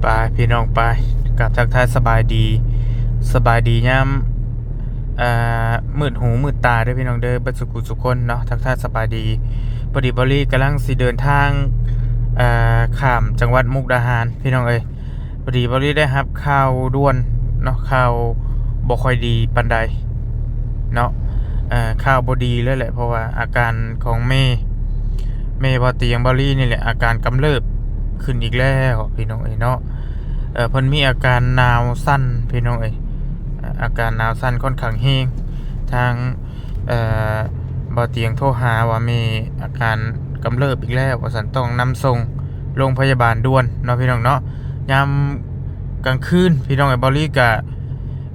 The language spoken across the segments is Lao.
ໄປພີ່ນ້ອງ ໄປ ກາບທັກທາຍສະບາຍດີ ສະບາຍດີຍາມ ເອີ່ ມືດຫູມືດຕາເດີພີ່ນ້ອງເດີ ເບິດສຸຂູສຸຄົນເນາະ ທັກທາຍສະບາຍດີ. ພໍດີເບົາລີກຳລັງຊິເດີນທາງ ເອີ່ ຂ້າມຈັງຫວັດມຸກດາຫານພີ່ນ້ອງເອີຍ. ພໍດີເບົາລີໄດ້ຮັບຂ່າວດ່ວນເນາະ ຂ່າວບໍ່ຄ່ອຍດີປານໃດເນາະ ເອີ່ ຂ່າວບໍ່ດີເລີຍແຫຼະ ເພາະວ່າອາການຂອງແມ່ ແມ່ບໍ່ຕຽງເບົາລີນີ້ແຫຼະ ອາການກຳເລີບຂຶ້ນອີກແລ້ວພີ່ນ້ອງເອີຍເນາະ. ເອີ່ ເພິ່ນມີອາການໜາວສັ່ນພີ່ນ້ອງເອີຍ ອາການໜາວສັ່ນຂ້ອນຂ້າງແຮງ ທາງ ເອີ່ ບໍ່ຕຽງໂທຫາວ່າແມ່ອາການກຳເລີບອີກແລ້ວວ່າຊັ້ນ ຕ້ອງນຳສົ່ງໂລງພະຍາບານດ່ວນເນາະພີ່ນ້ອງເນາະ. ຍາມກາງຄືນພີ່ນ້ອງເອີຍ ເບົາລີກະ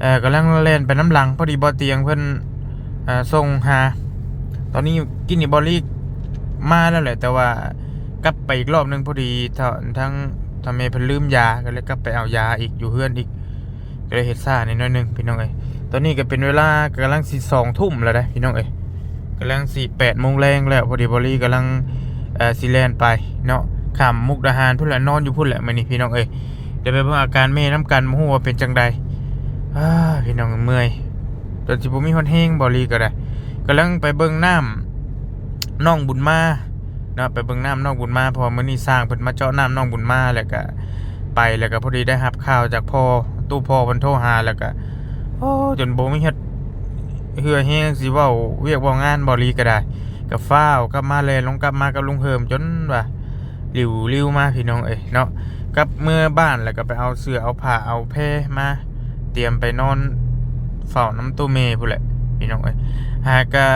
ເອີ່ ກຳລັງແລ່ນໄປນຳຫຼັງ ພໍດີບໍ່ຕຽງເພິ່ນ ເອີ່ ສົ່ງຫາ. ຕອນນີ້ກິນນີ້ເບົາລີມາແລ້ວແຫຼະ ແຕ່ວ່າກັບໄປອີກລອບໜຶ່ງ ພໍດີທາງ ທາງແມ່ເພິ່ນລືມຢາ ກໍເລີຍກັບໄປເອົາຢາອີກຢູ່ເຮືອນອີກ ກໍເລີຍເຮັດຊ້າໜ້ອຍໜຶ່ງພີ່ນ້ອງເອີຍ. ຕອນນີ້ກໍເປັນເວລາກຳລັງຊິສອງທຸ່ມແລ້ວເດ້ພີ່ນ້ອງເອີຍ ກຳລັງຊິແປດໂມງແລງແລ້ວ. ພໍດີເບົາລີກຳລັງ ເອີ່ ຊິແລ່ນໄປເນາະ ຂ້າມມຸກດາຫານພຸ້ນແຫຼະ ນອນຢູ່ພຸ້ນແຫຼະມື້ນີ້ພີ່ນ້ອງເອີຍ. ດຽວໄປເບິ່ງອາການແມ່ນຳກັນ ບໍ່ຮູ້ວ່າເປັນຈັ່ງໃດ. ອາ ພີ່ນ້ອງເອີຍ ເມື່ອຍ ຈົນຊິບໍ່ມີຮອດແຮງ ເບົາລີກໍໄດ້ ກຳລັງໄປເບິ່ງນ້ຳນ້ອງບຸນມາເນາະ ໄປເບິ່ງນ້ຳນ້ອງບຸນມາ ເພາະວ່າມື້ນີ້ຊ່າງເພິ່ນມາເຈາະນ້ຳນ້ອງບຸນມາ ແລ້ວກະໄປ ແລ້ວກະພໍດີໄດ້ຮັບຂ່າວຈາກພໍ່ ຕູ້ພໍ່ເພິ່ນໂທຫາ ແລ້ວກະ ໂອ້ ຈົນບໍ່ມີເຫື່ອແຮງຊິເວົ້າວຽກເວົ້າງານ ເບົາລີກໍໄດ້ ກະຟ້າວກັບມາ ແລ່ນລົງກັບມາກັບລຸງເຮີມ ຈົນວ່າ ລິວໆມາພີ່ນ້ອງເອີຍເນາະ. ກັບເມືອບ້ານແລ້ວກໍໄປເອົາເສື້ອເອົາຜ້າເອົາແພມາ ຕຽມໄປນອນເຝົ້ານຳຕູ້ແມ່ພຸ້ນແຫຼະພີ່ນ້ອງເອີຍ. ຫາກະ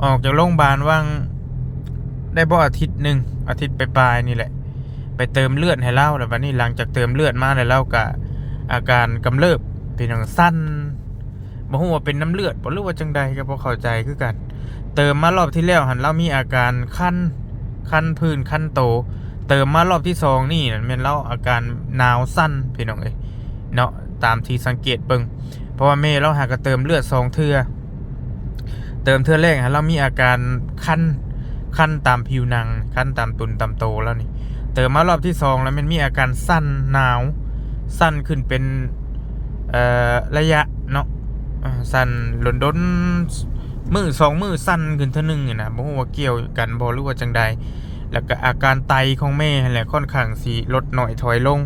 ອອກຈາກໂລງບານຫວ່າງໄດ້ບໍ່ອາທິດໜຶ່ງ ອາທິດປາຍໆນີ້ແຫຼະ ໄປເຕີມເລືອດໃຫ້ລາວ ແລ້ວບັດນີ້ຫຼັງຈາກເຕີມເລືອດມາແລ້ວ ລາວກະອາການກຳເລີບພີ່ນ້ອງ ສັ່ນ ບໍ່ຮູ້ວ່າເປັນນ້ຳເລືອດບໍ່ ຫຼືວ່າຈັ່ງໃດກໍບໍ່ເຂົ້າໃຈຄືກັນ. ເຕີມມາລອບທີ່ແລ້ວຫັ້ນ ລາວມີອາການຄັນ ຄັນພື້ນຄັນໂຕ. ເຕີມມາລອບທີ່ສອງນີ້ນັ້ນ ແມ່ນລາວອາການໜາວສັ່ນພີ່ນ້ອງເອີຍເນາະ ຕາມທີ່ສັງເກດເບິ່ງ ເພາະວ່າແມ່ລາວຫາກໍເຕີມເລືອດສອງເທື່ອ. ເຕີມເທື່ອແລກຫັ້ນ ລາວມີອາການຄັນ ຄັນຕາມຜິວໜັງ ຄັນຕາມຕຸ່ນຕາມໂຕລາວນີ້. ເຕີມມາລອບທີ່ສອງແລ້ວ ແມ່ນມີອາການສັ່ນໜາວ ສັ່ນຂຶ້ນເປັນ ເອີ່ ໄລຍະເນາະ ເອີ່ ສັ່ນດົນໆ ມື້ສອງມື້ສັ່ນຂຶ້ນເທື່ອໜຶ່ງນີ້ນະ ບໍ່ຮູ້ວ່າກ່ຽວກັນບໍ່ ຫຼືວ່າຈັ່ງໃດ. ແລ້ວກໍອາການໄຕຂອງແມ່ຫັ້ນແຫຼະ ຂ້ອນຂ້າງຊິລົດໜ້ອຍຖອຍລົງ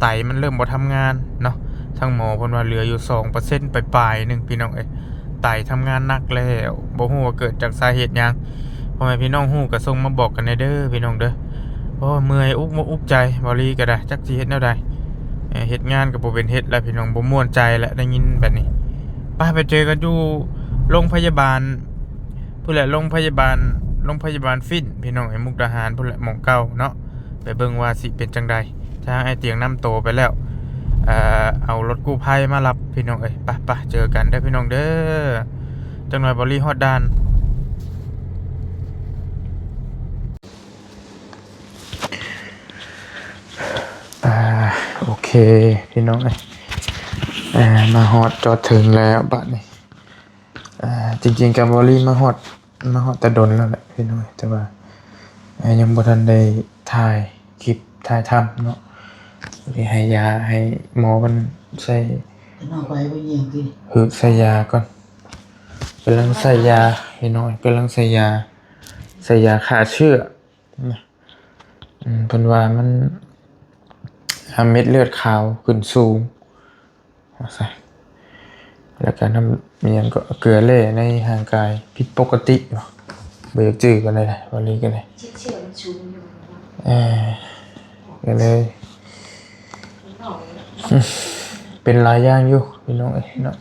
ໄຕມັນເລີ່ມບໍ່ທຳງານເນາະ ທາງໝໍເພິ່ນວ່າເຫຼືອຢູ່ສອງເປີເຊັນປາຍໆໜຶ່ງ ພີ່ນ້ອງເອີຍ. ໄຕທຳງານໜັກແລ້ວ ບໍ່ຮູ້ວ່າເກີດຈາກສາເຫດຫຍັງ. ພໍ່ແມ່ພີ່ນ້ອງຮູ້ກໍສົ່ງມາບອກກັນແດ່ເດີພີ່ນ້ອງເດີ. ໂອ້ ເມື່ອຍ ອຸກອົກອຸກໃຈ ເບົາລີກໍໄດ້ ຈັກຊິເຮັດແນວໃດ ເຮັດງານກໍບໍ່ເປັນເຮັດແລ້ວພີ່ນ້ອງ ບໍ່ມ່ວນໃຈແລ້ວ ໄດ້ຍິນແບບນີ້. ໄປ ໄປເຈີກັນຢູ່ໂລງພະຍາບານພຸ້ນແຫຼະ ໂລງພະຍາບານ ໂລງພະຍາບານຝິ່ນ ພີ່ນ້ອງເອີຍ ມຸກດາຫານພຸ້ນແຫຼະ ໝ່ອງເກົ່າເນາະ. ໄປເບິ່ງວ່າຊິເປັນຈັ່ງໃດ. ທາງອ້າຍຕຽງນຳໂຕໄປແລ້ວ ເອົາລົດກູ້ໄພມາຮັບພີ່ນ້ອງເອີຍ. ໄປໆ ເຈີກັນເດີພີ່ນ້ອງເດີ. ຈັກໜ່ອຍເບົາລີຮອດດ່ານ. ອ່າ ໂອເຄພີ່ນ້ອງເອີຍ ມາຮອດຈອດເຖິງແລ້ວບາດນີ້. ອ່າ ຈິງໆ ກໍເບົາລີມາຮອດ ມາຮອດແຕ່ດົນແລ້ວແຫຼະພີ່ນ້ອງ ແຕ່ວ່າ ອ່າ ຍັງບໍ່ທັນໄດ້ຖ່າຍຄລິບຖ່າຍທຳເນາະ. ໄດ້ໃຫ້ຢາ ໃຫ້ໝໍເພິ່ນໃສ່ ເອົາໄປບໍ່ຍິງຕິ ຫືດໃສ່ຢາກ່ອນ. ກຳລັງໃສ່ຢາພີ່ນ້ອງ ກຳລັງໃສ່ຢາ ໃສ່ຢາຂ້າເຊື້ອນະ. ອືມ ເພິ່ນວ່າມັນ ອ່າ ເມັດເລືອດຂາວຂຶ້ນສູງ ວ່າຊັ້ນ ແລ້ວກໍນ້ຳ ອີຫຍັງກໍ ເກືອແຮ່ໃນຮ່າງກາຍຜິດປົກກະຕິບໍ ບໍ່ຢາກຈື່ປານໃດ ເວົ້າລີ້ກັນເລີຍ ເອີ ກໍເລີຍ ເປັນຫຼາຍຢ່າງຢູ່ພີ່ນ້ອງເອີຍເນາະ.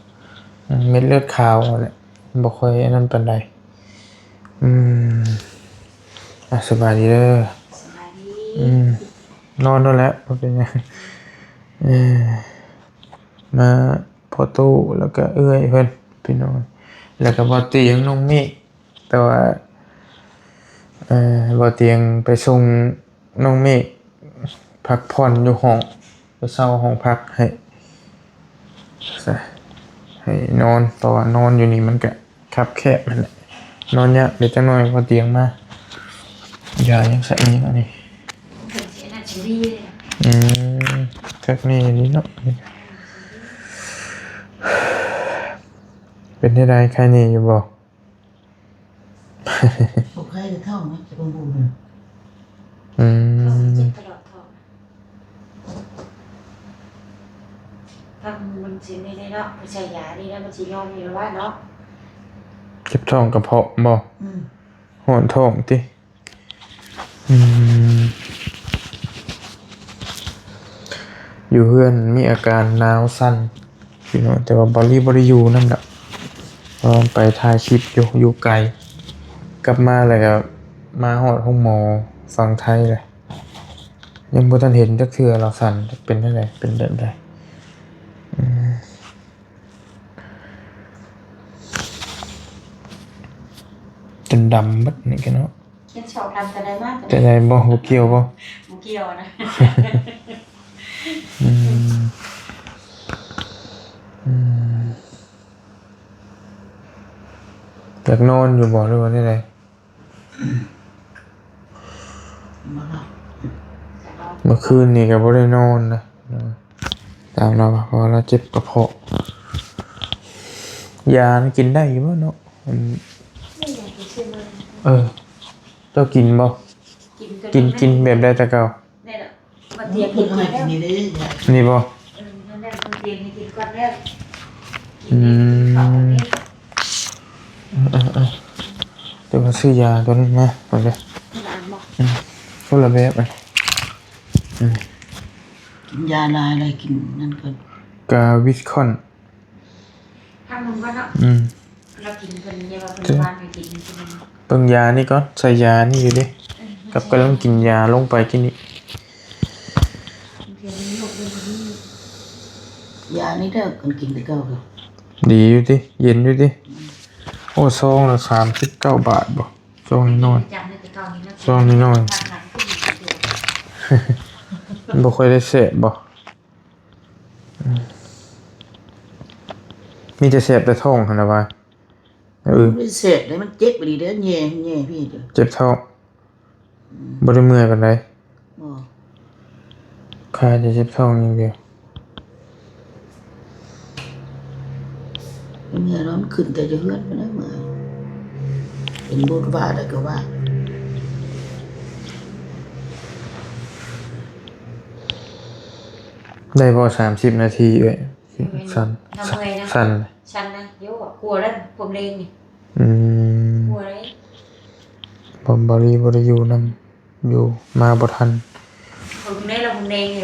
ເມັດເລືອດຂາວຫັ້ນແຫຼະ ບໍ່ຄ່ອຍອັນນັ້ນປານໃດ. ອືມ ອ່ະ ສະບາຍດີເດີ. ສະບາຍດີ. ອືມ ນອນໂລດແຫຼະ ບໍ່ເປັນຫຍັງ. ເອີ ມາພໍ່ຕູ້ ແລ້ວກະເອື້ອຍເພິ່ນພີ່ນ້ອງ ແລ້ວກະບໍ່ຕຽງນ້ອງເມກ ແຕ່ວ່າ ເອີ ບໍ່ຕຽງໄປສົ່ງນ້ອງເມກພັກຜ່ອນຢູ່ຫ້ອງ ໄປເຊົ່າຫ້ອງພັກໃຫ້ ໃຫ້ນອນ ເພາະວ່ານອນຢູ່ນີ້ມັນກະຄັບແຄບຫັ້ນແຫຼະ ນອນຍາກເດ. ຈັກໜ່ອຍພໍຕຽງມາ ຢາຍັງໃສ່ອີກອັນນີ້. ອືມ ຄັກແນ່ນີ້ເນາະ. ເປັນແນວໃດ ໄຄແນ່ຢູ່ບໍ່? ບໍ່ໄຄແຕ່ທ້ອງນະ ເຈັບປວດ. ອືມ ເຈັບຕະຫຼອດທ້ອງ. ພັກມັນຊິແນ່ໆເນາະ ໄປໃສ່ຢານີ້ແລ້ວມັນຊິຍອມຢູ່ແລ້ວວ່າເນາະ. ເຈັບທ້ອງກະເພາະບໍ່? ອືມ ຮ້ອນທ້ອງຕິ? ອືມ ຢູ່ເຮືອນມີອາການໜາວສັ່ນພີ່ນ້ອງ ແຕ່ວ່າບາລີບໍ່ໄດ້ຢູ່ນຳດອກ ເພາະວ່າໄປຖ່າຍຄລິບຢູ່ ຢູ່ໄກ. ກັບມາແລ້ວກະມາຮອດໂຮງໝໍຝັ່ງໄທແຫຼະ ຍັງບໍ່ທັນເຫັນຈັກເທື່ອລາວສັ່ນ ເປັນຈັ່ງໃດ ເປັນແບບໃດ. ອືມ ຈົນດຳເບິດນີ້ກະເນາະ. ເຮັດສອງອັນ ໂຕໃດມາ ໂຕໃດບໍ່? ບໍ່ກ່ຽວບໍ່? ບໍ່ກ່ຽວນະ. ອືມ ອືມ ຢາກນອນຢູ່ບໍ່ ຫຼືວ່າແນວໃດ? ບໍ່ນອນ ເມື່ອຄືນນີ້ກະບໍ່ໄດ້ນອນນະ ຕາມລາວວ່າ ເພາະວ່າລາວເຈັບກະເພາະ. ຢາມັນກິນໄດ້ຢູ່ບໍ່ເນາະ? ອັນ ນີ້ແຫຼະ ໄປຊື້ມາ. ເອີ ເຈົ້າກິນບໍ່? ກິນ ກິນ ກິນແບບໃດແຕ່ເກົ່າ? ນີ້ແຫຼະ ມາຕຽງເຮັດກິນແລ້ວ ນີ້ເດ້ ນີ້ບໍ່? ເອີ ນັ້ນແຫຼະ ມາຕຽງເຮັດກິນກ່ອນແລ້ວ. ອືມ ເອີໆໆ ແຕ່ວ່າຊື້ຢາຕົວນັ້ນມາກ່ອນເດີ. ຄົນລະອັນບໍ່? ອືມ ຄົນລະແບບ. ອືມ ກິນຢາຫຼາຍ ແລ້ວກິນນັ້ນກ່ອນ ກາວິດຄອນ. ພັກໜຶ່ງກ່ອນເນາະ. ອືມ ລາວກິນ ເພິ່ນເຮັດວ່າເພິ່ນຫວານໃຫ້ກິນ ເບິ່ງຢານີ້ກ່ອນ ໃສ່ຢານີ້ຢູ່ເດ້. ເອີ ກັບກຳລັງກິນຢາລົງໄປກິນນີ້ ຢານີ້ເດີ ຄັນກິນແຕ່ເກົ່າກະດີຢູ່ຕິ ເຢັນຢູ່ຕິ. ອືມ ໂອ້ ຊອງລະສາມສິບເກົ້າບາດບໍ່? ຊອງນ້ອຍໆ ຊອງນ້ອຍໆ ມັນບໍ່ຄ່ອຍໄດ້ແຊບບໍ່? ອືມ ມີແຕ່ແສບແຕ່ທ້ອງຫັ້ນລະວ່າ. ເອີ ມັນບໍ່ໄດ້ແສບເດ້ ມັນເຈັບອີ່ຫຼີເດ້ ແຍ່ ແຍ່ພີ້ເດີ ເຈັບທ້ອງ. ອືມ ບໍ່ໄດ້ເມື່ອຍປານໃດ. ບໍ່ ຄາແຕ່ເຈັບທ້ອງຢ່າງດຽວ. ເມື່ອຍແລ້ວ ມັນຂຶ້ນແຕ່ຢູ່ເຮືອນພຸ້ນແຫຼະ ເມື່ອຍ ເປັນບົດວ່າໄດ້ກະວ່າ. ໄດ້ບໍ່ ສາມສິບນາທີເອື້ອຍ? ເອີຍ ສັ່ນ ນຳເມື່ອຍນະ ສັ່ນ ສັ່ນນະ ໂຢ ກົວແລ້ວ ຜົມແດງນີ້. ອືມ ກົວເດ້ ບໍ່ ບາລີບໍ່ໄດ້ຢູ່ນຳ ຢູ່ມາບໍ່ທັນ. ເບິ່ງແນ່ລະ ຜົມແດງນີ້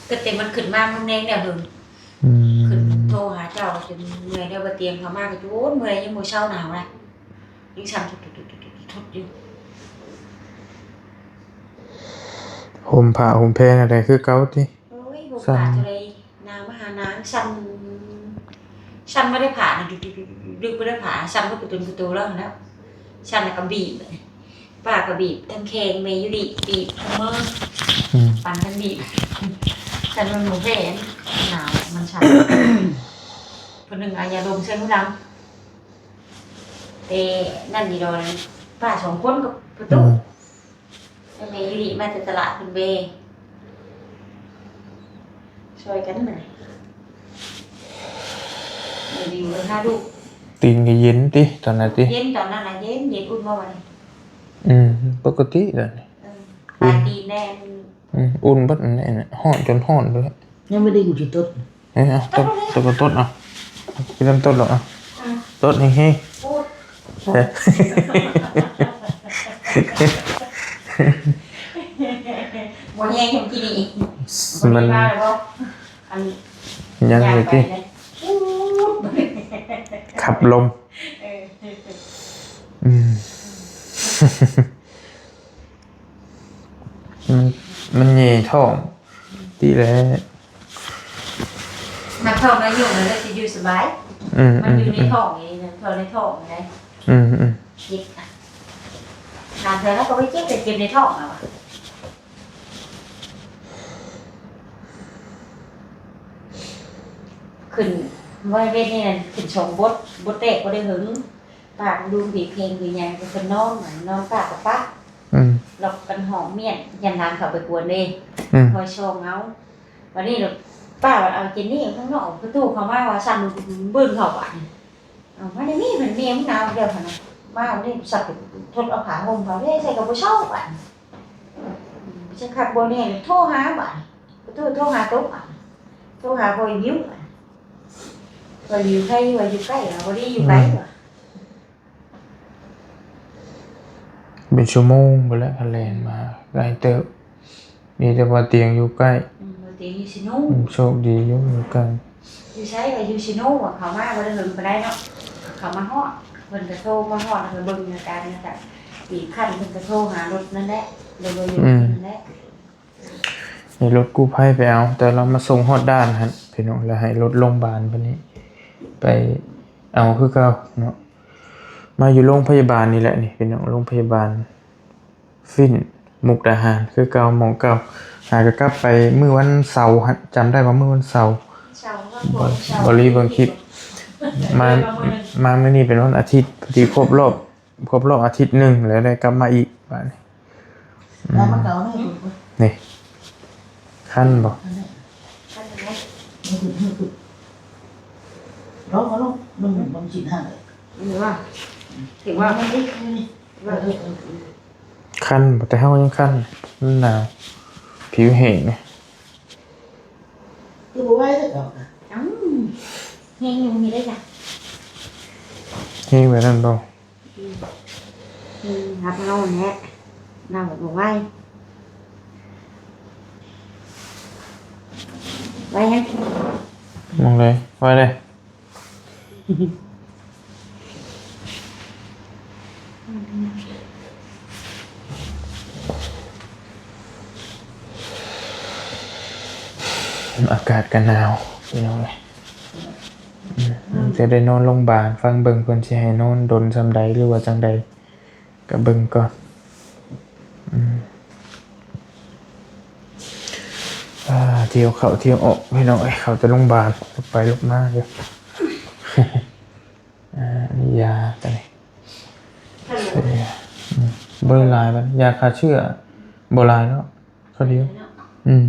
ຕັ້ງແຕ່ມັນຂຶ້ນມາ ຜົມແດງແລ້ວເຫິງ. ອືມ ຂຶ້ນໂທຫາເຈົ້າຈົນເມື່ອຍແລ້ວ ບໍ່ຕຽງເຂົ້າມາກະຈົນເມື່ອຍ ຍັງບໍ່ເຊົາໜາວນະ ຍັງສັ່ນທຸດໆຢູ່. ຫົ່ມຜ້າຫົ່ມແພງອັນໃດຄືເກົ່າຕິ? ໂອ້ຍ ຫົ່ມຜ້າເທົ່າໃດ ໜາວມາຫານາງ ສັ່ນ ສັ່ນບໍ່ໄດ້ຜ້ານະ ດຶກໆໆ ບໍ່ໄດ້ຜ້າ ສັ່ນເບິດກະຕົນກະໂຕແລ້ວຫັ້ນແຫຼ້ວ. ສັ່ນແລ້ວກະບີບ ປ້າກະບີບທັງແຂ້ງ ແມ່ຢູລິບີບທັງມື ອືມ ປັ່ນກັນບີບ ສັ່ນເປັນໝູແພງ ໜາວ ມັນສັ່ນ. ຜູ້ໜຶ່ງເອົາຢາດົມໃສ່ຫູຫຼັງ ແຕ່ນັ້ນດີດອນ ປ້າສອງຄົນກັບປະຕູ ອືມ ແມ່ຢູລິມາແຕ່ຕະຫຼາດເພິ່ນເບ ຊ່ອຍກັນມື້ນີ້ ມື້ດີຫາລູກ. ຕີນກະເຢັນຕິ ຕອນນັ້ນຕິ? ເຢັນ ຕອນນັ້ນນະເຢັນ ເຢັນ ອຸ່ນບໍ່ວະນີ້? ອືມ ປົກກະຕິແລ້ວນີ້ ເອີ ອືມ ປາຍຕີນແດ່. ອືມ ອຸ່ນເບິດຫັ້ນແຫຼະ ຮ້ອນຈົນຮ້ອນເບິດແລ້ວ. ຍັງບໍ່ໄດ້ຢູ່ທີ່ຕົດ. ເອີ ເອົາ ຕົດ ຕົດ ຕົດ ຕົດ ເອົາ ກິນນ້ຳຕົດລະ ເອົາ ອືມ ຕົດແຮງໆ ໂອ້ຍ ເອີ ບໍ່ແຮງ ກິນອີກ ມັນ ອັນ ຍັງຢູ່ຕິ ຂັບລົມ ເອີ ອືມ ມັນ ມັນແຍ່ທ້ອງຕິແຫຼະ. ມັນທ້ອງນ້ອຍຢູ່ ມັນກະຊິຢູ່ສະບາຍ ອືມ ມັນຢູ່ໃນ ອືມ ທ້ອງນີ້ນະ ທ້ອງໃນທ້ອງນີ້ນະ ອືມ ອືມ ເຈັບ ຖາມເທື່ອລາວກະບໍ່ເຈັບ ແຕ່ເຈັບໃນທ້ອງລະວ່າ. ຂຶ້ນ ບໍ່ເວັນນີ້ນັ້ນ ຂຶ້ນສອງບົດ ບົດແລກບໍ່ໄດ້ເຫິງ ປາກດູເພງເພງຢູ່ຫຍັງ ເພິ່ນນອນ ນອນປາກກະປະ ອືມ ລັອກກັນຫ້ອງ ມ້ຽນ ຢ້ານຫຼານເຂົ້າໄປກວນເດ້ ອືມ ຄອຍສ່ອງເອົາ. ບັດນີ້ລູກປ້າວ່າເອົາເຈນນີ້ຂ້າງນອກປະຕູເຂົ້າມາວ່າສັ່ນບຶ້ງເຂົ້າບາດນີ້. ເອົາມານີ້ ແມ່ນແມ່ມັນໜາວແລ້ວຫັ້ນນະ. ມານີ້ສັກທົດເອົາຜ້າຫົ່ມເຂົາເດ້ ໃສ່ກໍບໍ່ເຊົາບາດນີ້. ອືມ ຈັກຄັກບໍ່ແນ່ ໂທຫາບາດນີ້ ປະຕູໂທຫາໂຕບາດນີ້ ໂທຫາພໍ່ອີວິວບາດນີ້. ພໍ່ອີວິວໃຜວ່າຢູ່ໃກ້ ວ່າບໍ່ໄດ້ຢູ່ໄກວ່າ. ເປັນຊົ່ວໂມງພຸ້ນແຫຼະ ຄັນແລ່ນມາໄກເຕີບ. ດີແຕ່ວ່າຕຽງຢູ່ໃກ້. ອືມ ບໍ່ຕຽງຢູ່ຊິໂນ. ອືມ ໂຊກດີຢູ່ ຢູ່ໃກ້. ຢູ່ໃສ? ວ່າຢູ່ຊິໂນ ວ່າເຂົາມາບໍ່ໄດ້ເຖິງປານໃດເນາະ. ເຂົາມາຮອດ ເພິ່ນກໍໂທມາຮອດ ແລ້ວກໍເບິ່ງອາການ ແລ້ວກໍອີກຂັ້ນເພິ່ນກໍໂທຫາລົດນັ້ນແຫຼະ ແລ້ວກໍຢູ່ນັ້ນແຫຼະ. ໃຫ້ລົດກູ້ໄພໄປເອົາ ແຕ່ລາວມາສົ່ງຮອດດ່ານຫັ້ນພີ່ນ້ອງ ແລ້ວໃຫ້ລົດໂຮງບານເພິ່ນນີ້ໄປເອົາຄືເກົ່າເນາະ. ມາຢູ່ໂຮງພະຍາບານນີ້ແຫຼະນີ້ພີ່ນ້ອງ ໂຮງພະຍາບານຟິນ ມຸກດາຫານ ຄືເກົ່າ ໝ່ອງເກົ່າ. ຫາກໍກັບໄປມື້ວັນເສົາຫັ້ນ ຈຳໄດ້ວ່າມື້ວັນເສົາ ເສົາ ບໍ່ ບໍ່ ບໍ່ ບໍ່ ບໍ່ ເບິ່ງຄລິບ ມາ ເບິ່ງມື້ໜຶ່ງ ມາມື້ນີ້ເປັນວັນອາທິດ ພໍດີຄົບຮອບ ຄົບຮອບອາທິດໜຶ່ງ ແລ້ວໄດ້ກັບມາອີກບາດນີ້. ອືມ ແລ້ວມັນກໍເອົາໃຫ້ ນີ້ ຄັນບໍ່? ຄັນແລ້ວ ລົງມາລົງ ມັນ ມັນຊິຫາຍ ເຫັນບໍ່? ເຫັນບໍ່? ມັນຕິດຢູ່ນີ້ ເອີ ເອີ ເອີ ຄັນບໍ່? ແຕ່ເຮົາຍັງຄັນ ມັນໜາວ ຜິວແຫ້ງ. ຄືບໍ່ໄວແທ້ເຈົ້ານະ? ເອົ້າ ແຮງຢູ່ນີ້ໄດ້ຈ້ະ ແຮງແບບນັ້ນບໍ່? ອືມ ຮັບເຮົາແຫຼະ ເຮົາບໍ່ໄວ ໄວຫຍັງ? ມອງໃດ? ໄວເດ້. ອາກາດກໍໜາວ ພີ່ນ້ອງເອີຍ. ອືມ ຈະໄດ້ນອນໂຮງບານ ຟັງເບິ່ງເພິ່ນຊິໃຫ້ນອນດົນສ່ຳໃດ ຫຼືວ່າຈັ່ງໃດ ກໍເບິ່ງກ່ອນ. ອືມ ອ່າ ທ່ຽວເຂົ້າທ່ຽວອອກ ພີ່ນ້ອງເອີຍ ເຂົ້າແຕ່ໂຮງບານ ລຸກໄປລຸກມາຢູ່. ອ່າ ອັນນີ້ຢາຕົວນີ້ ໃສ່ຢາ ອືມ ບໍ່ໄດ້ຫຼາຍປານໃດ ຢາຂ້າເຊື້ອ ບໍ່ຫຼາຍເນາະ ເຂົ້າດຽວ. ອືມ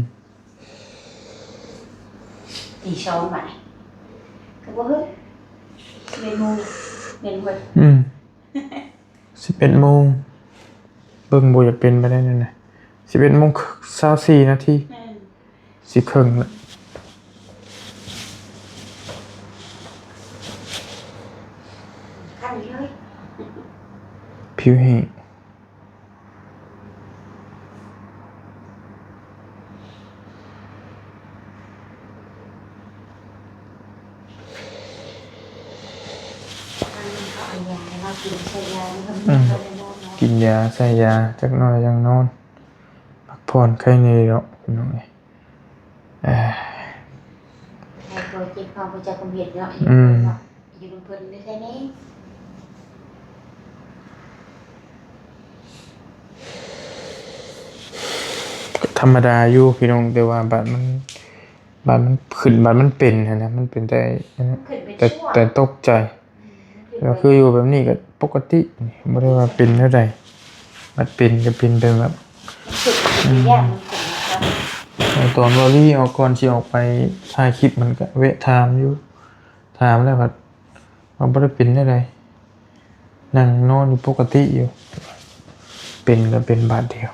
ຕີສອງບາດນີ້ ກໍບໍ່ເຮີ້ຍ ສິບເອັດໂມງ ແມ່ນບໍ່? ອືມ ສິບເອັດໂມງ ເບິ່ງບໍ່ຢາກເປັນໄປໄດ້ແນວໃດ. ສິບເອັດໂມງຊາວສີ່ນາທີ ແມ່ນ ຊິເຄິ່ງລະ ຄັນຢູ່ເລີຍ ຜິວແຫ້ງ. ເຂົາເອົາຢາໃຫ້ເຮົາກິນ ໃສ່ຢາ ອືມ ກິນຢາ ໃສ່ຢາ ຈັກໜ້ອຍຈັ່ງນອນ ພັກຜ່ອນໄຄແນ່ດອກ ພີ່ນ້ອງເອີຍ. ເອີ ໃຫ້ຕົວເຈັບເຮົາບໍ່ຈັກຄວາມເຮັດເນາະ ອືມ ຢູ່ນຳເພິ່ນໄດ້ແທ້ແນ່. ກໍທຳມະດາຢູ່ພີ່ນ້ອງ ແຕ່ວ່າບາດມັນ ບາດມັນຂຶ້ນ ບາດມັນເປັນຫັ້ນນະ ມັນເປັນແຕ່ ແຕ່ ແຕ່ຕົກໃຈ. ອືມ ແລ້ວຄືຢູ່ແບບນີ້ກໍປົກກະຕິ ບໍ່ໄດ້ວ່າເປັນແນວໃດ ມັນເປັນກໍເປັນແບບ ອືມ ຕອນວ່າວີອອກ ກ່ອນຊິອອກໄປຖ່າຍຄລິບ ມັນກໍແວະຖາມຢູ່ ຖາມແລ້ວພັດວ່າບໍ່ໄດ້ເປັນແນວໃດ ນັ່ງນອນຢູ່ປົກກະຕິຢູ່ ເປັນກໍເປັນບາດດຽວ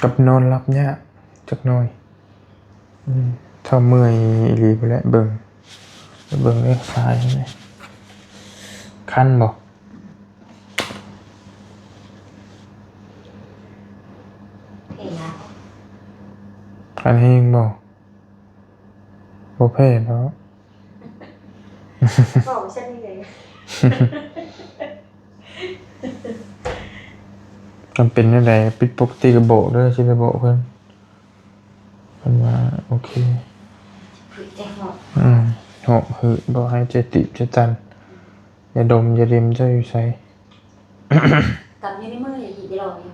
ກັບນອນຫຼັບຍາກຈັກໜ້ອຍ. ອືມ ຖ້າເມື່ອຍອີ່ຫຼີພຸ້ນແຫຼະ ເບິ່ງ ເບິ່ງເດີ ສາຍນີ້ ຄັນບໍ່? ແພ້ຫຍັງ? ຄັນແຮງບໍ່? ບໍ່ແພ້ດອກ. ເວົ້າຊັ້ນນີ້ເລີຍ. ຄັນເປັນແນວໃດຜິດປົກກະຕິກໍບອກເດີ ຊິໄດ້ບອກເພິ່ນ. ເພິ່ນວ່າໂອເຄ ອືມ ຫອບຫືດ ບໍ່ຫາຍໃຈຕີບໃຈຕັນ. ຢາດົມຢາເດັມເຈົ້າຢູ່ໃສ? ກຳຢູ່ໃນມື ຢ່າອີກ ຢ່າຫຼອກຢູ່.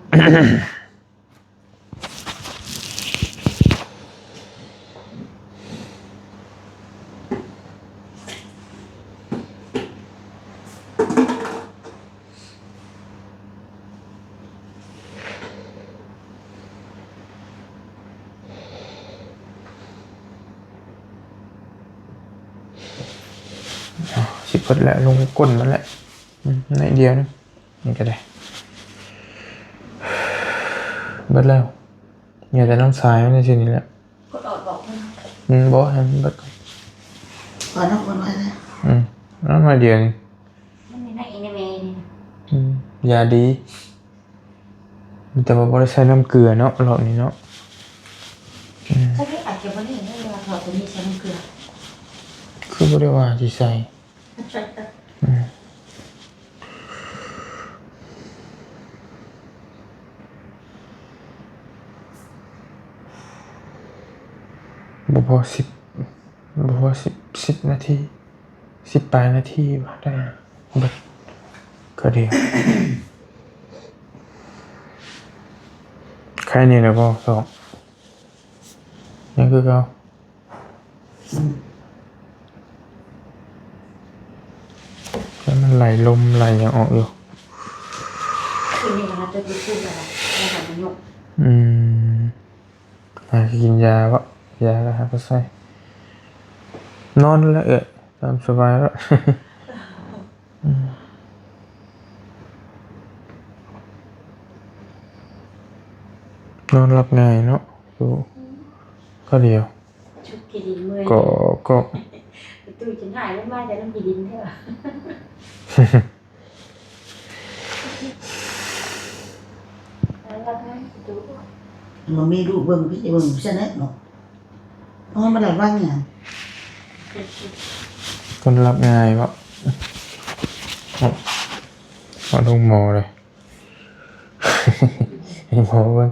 ເ ເບິດແລ້ວ ລົງກົ້ນມັນແລ້ວ ອືມ ໜ້ອຍດຽວໜຶ່ງ ນີ້ກໍໄດ້ ເບິດແລ້ວ ເຫຼືອແຕ່ນ້ຳຊາຍມັນຊື່ນີ້ແຫຼະ. ກົດອອກບອກເພິ່ນ ອືມ ບໍ່ ໃຫ້ມັນເບິດກ່ອນ ເອົານ້ຳກ່ອນໄວ້ເລີຍ ອືມ ເອົາໜ້ອຍດຽວນີ້ ມັນມີໃນອີເມລນີ້ ອືມ ຢາດີ ແຕ່ວ່າບໍ່ໄດ້ໃສ່ນ້ຳເກືອເນາະ ລອບນີ້ເນາະ ອືມ ຈັກ ອາດຈະບໍ່ໄດ້ເນາະ ວ່າເຂົາຈະມີໃສ່ນ້ຳເກືອ ຄືບໍ່ໄດ້ວ່າຊິໃສ່ ອືມ ບໍ່ພໍສິບ ບໍ່ພໍສິບ ສິບນາທີ ສິບປາຍນາທີວ່າໄດ້ ເບິດ ກໍດີ ໄຄແດ່ແລ້ວບໍ່ ສອງ ຍັງຄືເກົ່າ ອືມ ແຕ່ມັນໄຫຼລົມໄຫຼຫຍັງອອກຢູ່ ຄືນີ້ນະ ຈະຢູ່ຄືກັນລະ ອືມ ຫາກິນຢາເບາະ ຢາກໍຫາກໍໃສ່ ນອນແລ້ວເອື້ອຍ ຕາມສະບາຍແລ້ວ ອືມ ນອນຫຼັບງ່າຍເນາະ ຢູ່ ກໍດຽວ ຊຸກຂີ້ດິນເມື່ອຍ ກໍ ກໍ ຕູ້ຈົນຫາຍລົງມາແຕ່ນ້ຳຂີ້ດິນແທ້ ມັນມີລູກເບິ່ງ ພີ່ເບິ່ງຊັ້ນແຫຼະເນາະ ເອົາມາໄດ້ວ່າຫຍັງ ຄົນຫຼັບງ່າຍເບາະ ເອົາລົງໝໍເລີຍ ໃຫ້ໝໍເບິ່ງ.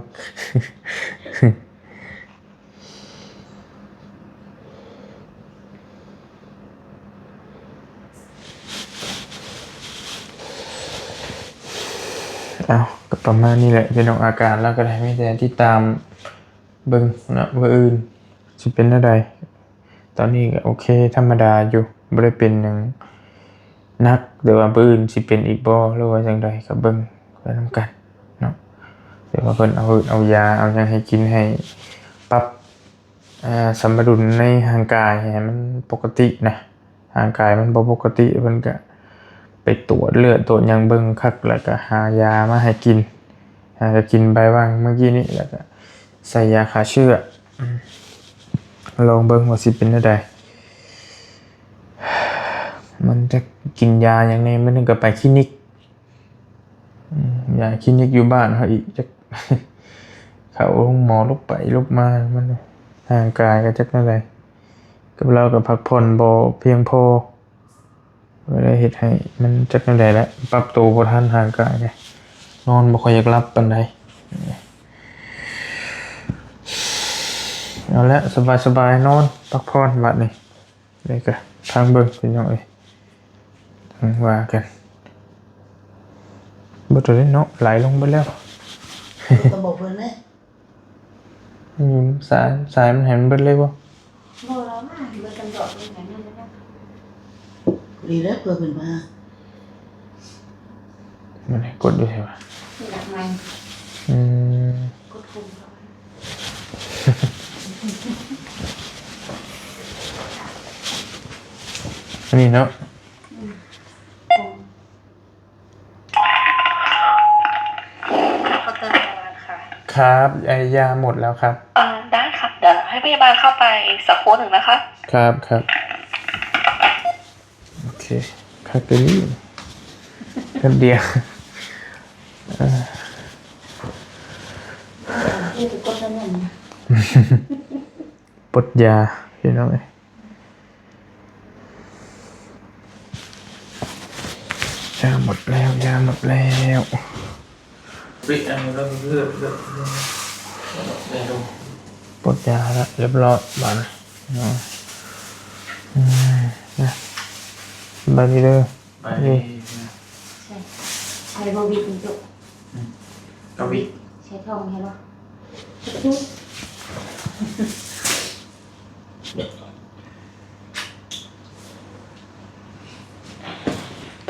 ເອົ້າ ກໍປະມານນີ້ແຫຼະພີ່ນ້ອງ ອາການລາວກໍໄດ້ ມີແຕ່ຕິດຕາມເບິ່ງເນາະ ມື້ອື່ນຊິເປັນແນວໃດ. ຕອນນີ້ກໍໂອເຄ ທຳມະດາຢູ່ ບໍ່ໄດ້ເປັນຫຍັງໜັກ ແຕ່ວ່າມື້ອື່ນຊິເປັນອີກບໍ່ ຫຼືວ່າຈັ່ງໃດ ກໍເບິ່ງໄປນຳກັນເນາະ. ແຕ່ວ່າເພິ່ນເອົາ ເອົາຢາ ເອົາຫຍັງໃຫ້ກິນ ໃຫ້ປັບ ອ່າ ສະມະດຸນໃນຮ່າງກາຍໃຫ້ມັນປົກກະຕິນະ ຮ່າງກາຍມັນບໍ່ປົກກະຕິ ເພິ່ນກະໄປຕວດເລືອດ ຕວດຫຍັງເບິ່ງຄັກ ແລ້ວກະຫາຢາມາໃຫ້ກິນ ຫາກໍກິນໄປຫວ່າງມື້ກີ້ນີ້ ແລ້ວກະໃສ່ຢາຂ້າເຊື້ອ ລອງເບິ່ງວ່າຊິເປັນແນວໃດ. ມັນຈະກິນຢາຫຍັງແດ່ ມື້ໜຶ່ງກໍໄປຄລີນິກ ອືມ ຢາຄລີນິກຢູ່ບ້ານເຮົາອີກ ຈັກເຂົ້າໂຮງໝໍ ລຸກໄປລຸກມາ ມັນຮ່າງກາຍກໍຈັກແນວໃດ ກັບລາວກໍພັກຜ່ອນບໍ່ພຽງພໍ ກໍເລີຍເຮັດໃຫ້ມັນຈັກແນວໃດແຫຼະ ປັບໂຕບໍ່ທັນ ຮ່າງກາຍກໍນອນບໍ່ຄ່ອຍຢາກຫຼັບປານໃດ. ເອົາລະ ສະບາຍໆ ນອນພັກຜ່ອນບາດນີ້. ນີ້ກໍທາງເບິ່ງພີ່ນ້ອງເອີຍ ຈັ່ງວ່າກັນ ເບິດແລ້ວເນາະ ໄຫຼລົງເບິດແລ້ວ ກໍບອກເພິ່ນແຫຼະ ຢູ່ສາຍ ສາຍມັນໃຫ້ມັນເບິດເລີຍບໍ່? ບໍ່ລະວ່າ ເບິດກຳດອກນີ້ແຫຼະ ນັ້ນແຫຼະ ພໍດີແລ້ວ ເພື່ອເພິ່ນວ່າ ມັນໃຫ້ກົດຢູ່ໃສວະ? ນີ້ລະໃໝ່ ອືມ ກົດປຸ່ມເຂົ້າໄປ ອັນນີ້ເນາະ ອືມ ขอเติมพลังงานค่ะ ครับ ไอ้ยาหมดแล้วครับ อ่า ได้ค่ะ เดี๋ยวให้พยาบาลเข้าไปสักครู่หนึ่งนะคะ ครับ ครับ โอเค คักอีหลี แป๊บเดียว เออ ปดยา พี่น้องเอ้ย ยาหมดแล้ว ยาหมดแล้ว ปดยาแล้ว เรียบร้อย บาดนี้ อืม นะ บาดนี้เด้อ ไป นี่ ใส่ ใส่บ่วิกนี่จุ อืม ก็วิก ใส่ทองให้บ่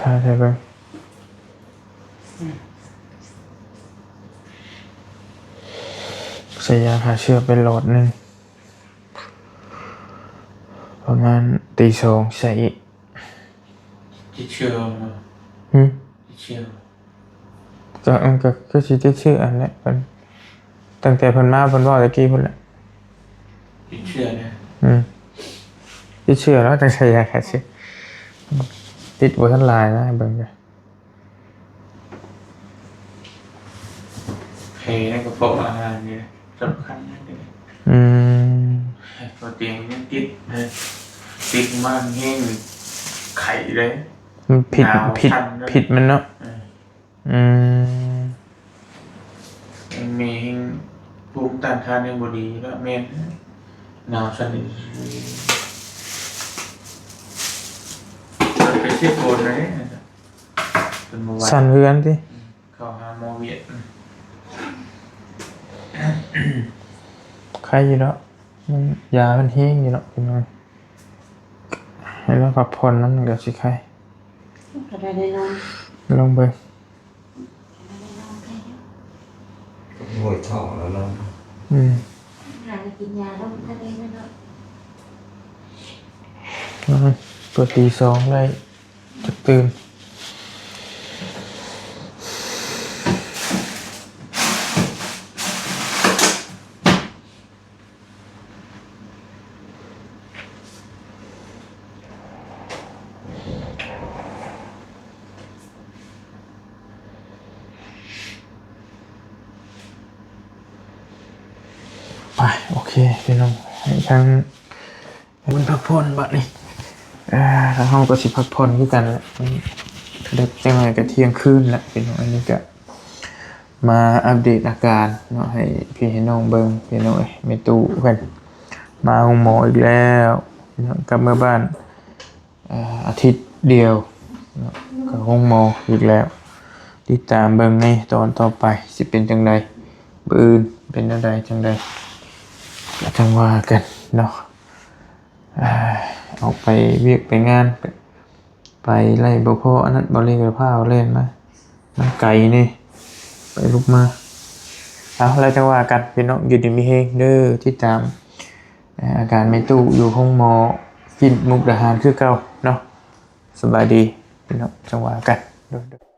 ถ่ายใส่เบิ่ง ใส่ยาฆ่าเชื้อไปหลอดหนึ่ง ประมาณตีสองใส่อีก ຕິດເຊື້ອບໍ່? ຫືມ? ຕິດເຊື້ອ? ກໍ ເອີ ກໍຄືຊິຕິດເຊື້ອຫັ້ນແຫຼະ ເພິ່ນ ຕັ້ງແຕ່ເພິ່ນມາ ເພິ່ນເວົ້າແຕ່ກີ້ພຸ້ນແຫຼະ. ຕິດເຊື້ອນະ? ອືມ ຕິດເຊື້ອແລ້ວ ຕັ້ງໃສ່ຢາຂ້າເຊື້ອ ຕິດບໍ່ທັນຫຼາຍນະ ເບິ່ງເດີ. ແຜໃນກະເພາະອາຫານນີ້ສຳຄັນນະ. ອືມ ໂປຣຕີນມັນຍັງຕິດເດ້ ຕິດມາແຮງໄຂ້ເດ້. ມັນພິດ ພິດ ພິດມັນເນາະ. ເອີ ອືມ ແມ່ແຮງ ພູມຕ້ານທານຍັງບໍ່ດີແລ້ວ. ແມ່ນ ໜາວສັ່ນ ໄປເຊັກໂກນເລີຍເດ້. ເພິ່ນບໍ່ໄຫວ ສັ່ນເຮືອນຕິ? ເຂົ້າຫາໝໍຫວຽດ ໄຄຢູ່ດອກ ມັນ ຢາມັນແຮງຢູ່ດອກ ພີ່ນ້ອງ. ໃຫ້ລາວພັກຜ່ອນນຳ ມັນກໍຊິໄຄ. ກໍໄດ້ນອນ ລອງເບິ່ງ. ໂອ້ຍ ທ້ອງແລ້ວເນາະ. ອືມ ຫາໄດ້ກິນຢາລົງທະເລແລ້ວເນາະ. ອືມ ເປີດຕີສອງໄດ້ຈັກຕື່ມ. ໄປ ໂອເຄ ພີ່ນ້ອງ ໃຫ້ທາງ ມັນພັກຜ່ອນບັດນີ້ ເອີ ທາງເຮົາກໍຊິພັກຜ່ອນຄືກັນແຫຼະ ມັນເດິກ ຈັກໜ້ອຍກໍທ່ຽງຄືນແລ້ວ ພີ່ນ້ອງ. ອັນນີ້ກໍມາອັບເດດອາການເນາະ ໃຫ້ພີ່ໃຫ້ນ້ອງເບິ່ງ ພີ່ນ້ອງເອີຍ. ແມ່ຕູ້ເພິ່ນມາໂຮງໝໍອີກແລ້ວ ພີ່ນ້ອງ ກັບເມືອບ້ານ ເອີ ອາທິດດຽວເນາະ ເຂົ້າໂຮງໝໍອີກແລ້ວ. ຕິດຕາມເບິ່ງໃນຕອນຕໍ່ໄປ ຊິເປັນຈັ່ງໃດ ມື້ອື່ນເປັນແນວໃດຈັ່ງໃດ ກໍຈັ່ງວ່າກັນເນາະ. ອາ ອອກໄປວຽກໄປງານ ໄປໄລ່ບໍ່ພໍອັນນັ້ນ ບໍ່ລີກໍພາເຂົາແລ່ນມາ ມັນໄກນີ້ ໄປລຸກມາ. ເອົາ ແລ້ວຈັ່ງວ່າກັນ ພີ່ນ້ອງ ຢູ່ດີມີແຮງເດີ. ຕິດຕາມ ອາ ອາການແມ່ຕູ້ຢູ່ໂຮງໝໍ ຟິນ ມຸກດາຫານຄືເກົ່າເນາະ. ສະບາຍດີ ພີ່ນ້ອງ ຈັ່ງວ່າກັນ.